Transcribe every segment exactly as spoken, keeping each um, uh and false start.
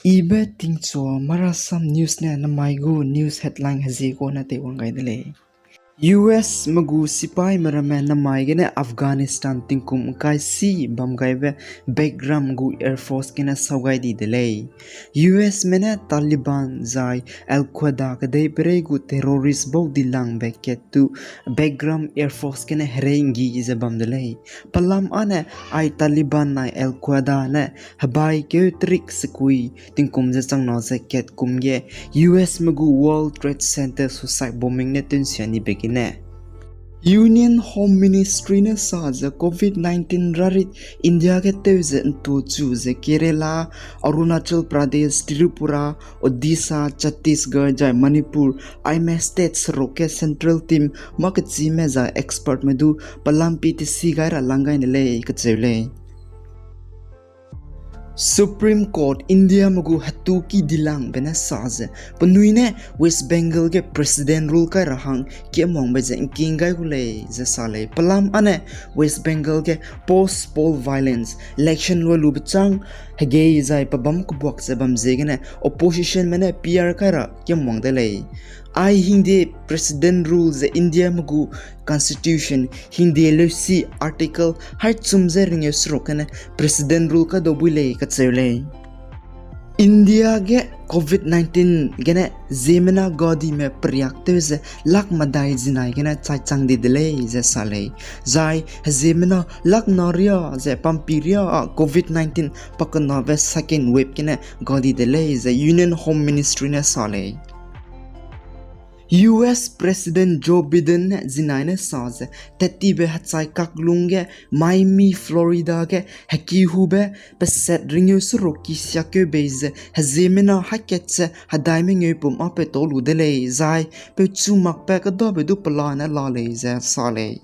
Ibe tingchua Marasam News ne namai gu news headline hezie kane teiwang gai de lei. U S me gu sipaime ramme namai gene Afghanistan tingkum ’ngkai si bam gaibe Bagram gu Air Force gene sau gai di de lei. U S me ne Taliban zai Al-Qaeda kedeiperei gu terrorist bau dilangbe kat tu Bagram Air Force gene herei ’nggi ze bam de lei. Pelam âne ai Taliban nai Al-Qaeda ne hebai keu terik sekui tingkum ze changna ze kat kum ge U S me gu World Trade Center suicide bombing ne tewnsia nibe gene Union Home Ministry ne sa ze covid nineteen rarit India ge tew ze ’ntuchu ze Kerala, Arunachal Pradesh, Tripura, Odisha, Chhattisgarh zai Manipur, aime state seruk ge central team mâ kechîme zai expertme du pelam pi tesi gai ra lang gai ne lei kacheu lei. Supreme Court India me gu hetu ki dilangbe ne sa ze, penui ne West Bengal ge President rule kai ra hang kiamwangbe ze ’ngking gai gu lei ze sa lei. Pelam âne West Bengal ge post poll violence, election luailube châng hegei zai pebâm kebuak ze bam ziegene oppositionme ne P R kai ra kiamwang de lei. Ai hingde President rule ze India me gu Constitution hingde leusi Article haî chum ze ringeu seruk gene President rule kadau bui lei kacheu lei. India ge covid nineteen gene ziemmena gadime periak tew ze lak medai zinai gene chaichang di de lei ze sa lei. Zai heziemmena lak na riâ ze pampi riâ â covid nineteen pakenabe second wave gene gadi de lei ze Union Home Ministry ne sa lei. U S President Joe Biden ne zinai ne sa ze, tettibe hechai kaklung ge Miami, Florida ge hekihube peset ringeu seruk ki siakkeu bei ze heziemmena haî kat ze hedai mengeu pum â peu tau lu de lei, zai peu chu makbe kedabe du pelane la lei ze sa lei.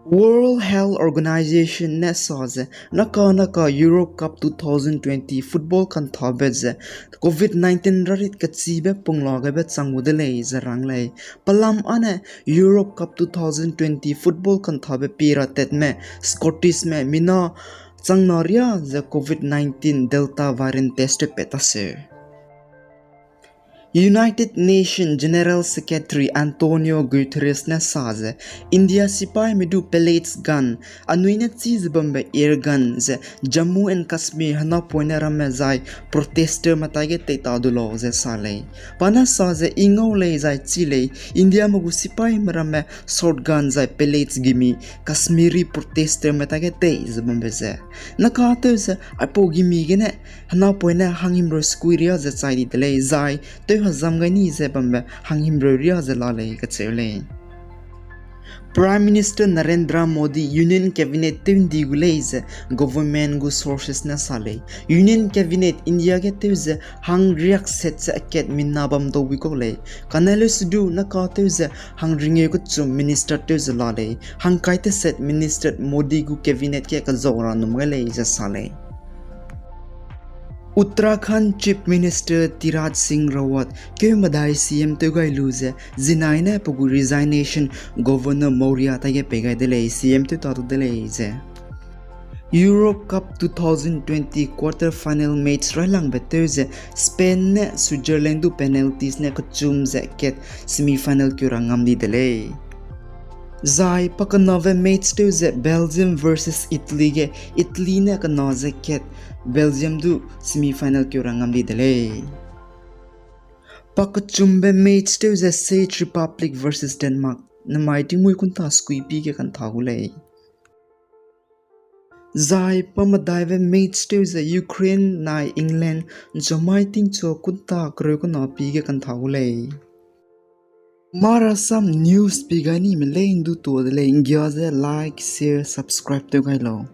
World Health Organization ne sa ze, naka naka Europe Cup two thousand twenty football kanthabe ze covid nineteen rarit kachibe pungla gaibe chang gu de lei ze rang lei. Pelam âne Europe Cup two thousand twenty football kanthabe pie ra tatme Scottishme mina chang na riâ ze covid nineteen Delta variant test tew pat ta seu. United Nations General Secretary Antonio Guterres ne sa ze, India sipaime du pellets gun, anui ne chî ze bambe air gun ze Jammu and Kashmir henapoine ramme zai protester metai ge tei ta du lau ze sa lei. Pa ne sa ze, i ngau lei zai chî lei, Indiame gu sipaime ramme shotgun zai pellets gimi Kashmiri protester metai ge tei ze bambe ze. Naka tew ze aipau gimi gene henapoine hanghimreu sekui riâ ze chai di de lei, zai tew hezam gai ni ze bambe hanghimreu riâ ze la lei kacheu lei. Prime Minister Narendra Modi Union Cabinet tew ndi gu lei ze government gu sources ne sa lei. Union Cabinet India ge tew ze hangriak set ze akat mina bam dau bui kau lei. Kane leusedu naka tew ze hangringeu kechum minister tew ze la lei. Hangkai teset minister Modi gu cabinet ge kezau ra num gai lei ze sa lei. Uttarakhand Chief Minister Tirth Singh Rawat keu medai C M tew gai lu ze, zinai ne pe gu resignation Governor Maurya taige pei gai de lei, C M tew ta du de lei ze. Europe Cup two thousand twenty quarter final match railangbe tew ze Spain ne Switzerland du penalties ne kechum ze kat semi final keu ra ngam di de lei. Zai pakenabe match tew ze Belgium versus Italy ge Italy ne kena ze kat Belgium du semi final keu ra ngam di de lei. Pakechumbe match tew ze Czech Republic versus Denmark, nemai tingmui kunta sekuipi ge kantha gu lei. Zai pamedaibe match tew ze Ukraine nai England, nchomai tingchua kunta kereu kena pi ge kantha gu lei. Marasam News pi gai nime lei ndu tua de lei, nggia ze like, share, subscribe tew gai lau.